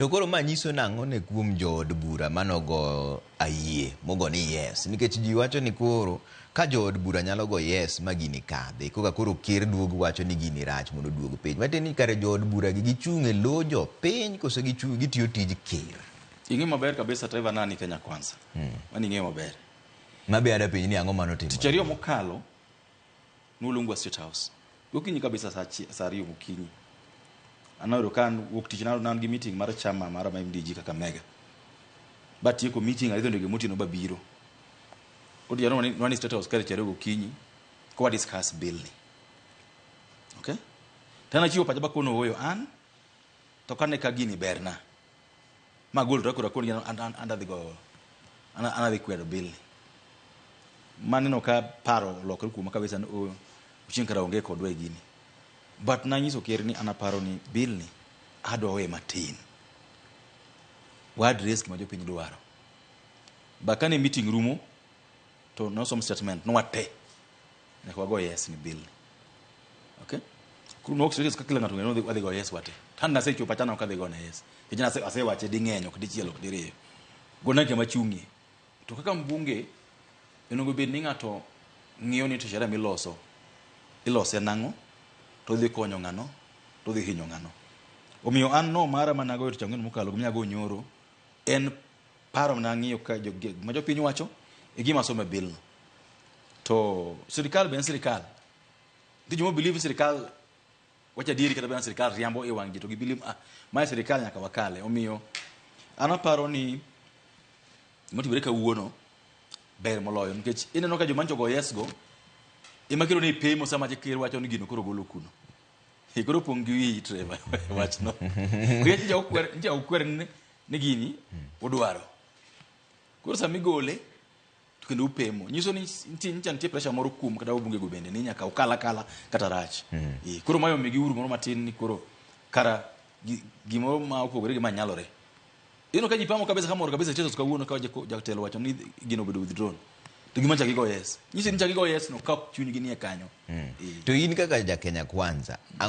To koro ma nyiso nang'o ne kuom jood bura manogo ayie mogo ni yes, nikech ji wacho ni koro ka jood bura nyalo go yes ma gini kadhi, koka koro ker duog wacho ni gini rach mondo oduog piny. Matiende ni kare jood bura gi gichung' e lo jopiny koso gichung' gitiyo tij ker? Ing'e maber kabisa, Trevor, nani Kenya Kwanza. Mano ing'eyo maber. Ma be ada penji ni ang'o manotimo? Tich ariyo mokalo noluongwa State House. Gokinyi kabisa saa 2 gokinyi. An ka an wuok tich na an gi meeting mar chama mara ma MDG Kakamega. Batieko meeting, aidho ndege motieno babiro. Otieno nwani State House kare 2 gokinyi ka wa discuss bill ni. Okay? Tena chiwo pacha bakono ooyo an to kane ka gini berna. Magol to akoro akoni an adhi go an adhi kwedo bill ni. Maneno ka paro olokore kuoma kabisa ni ooyo, Ochieng kara onge kodwa e gini. But nanyiso ker ni an aparo ni bill ni adwa weye matin. Wa address gima jopiny dwaro. Ba kane meeting rumo to nosom statement nwate nyaka wago yes ni bill ni. Okay? Koro nok serious ka kila ng'ato ng'eyo ni wadhi go yes wate. To an nasechopo achano ok adhi gone yes. Nikech asewache ding'eny, ok dichiel, ok diriyo. Gona kama achung'ie. To kaka mbunge onego bed ni ng'ato ng'iyo ni to sheria miloso ilose nang'o, to odhi konyo ng'ano, to odhi hinyo ng'ano. Omiyo an no mara managoyo tich ang'wen mokalo gima nyoro en paro mana ng'iyo ka gima jopiny wacho e gima somo e bill no. To sirikal be en sirikal. Nitie joma believe ni sirikal wacho adieri kata bed sirikal riambo e wang' ji to gi believe, ah, mae sirikal nyaka wakale. Omiyo an aparo ni gima kawuono ber moloyo, nikech ineno ka joma nyocha go yes go ema kelo ni pemo sama ker wacho ni gino koro golo kuno. E koro pong' gi wiyi, Trevor, wachno. Nikech nja okwer ni gini udwaro. Koro sama igole to kendo upemo. Nyiso ni nitie pressure moro kuom kata wabunge go bende ni nyaka ukal akala kata rach. Koro mayo migi uru moro matin ni koro kara gimoro ma opogore gi ma nyalore. Ineno ka ji pamo kabisa kamor kabisa State House kawuono ka jatelo wacho ni gino obedo withdrawn. To gima chak gigo yes. Nyiso ni chak gigo yes no ka chunygi nie kanyo. To in kaka ja Kenya Kwanza, ang'o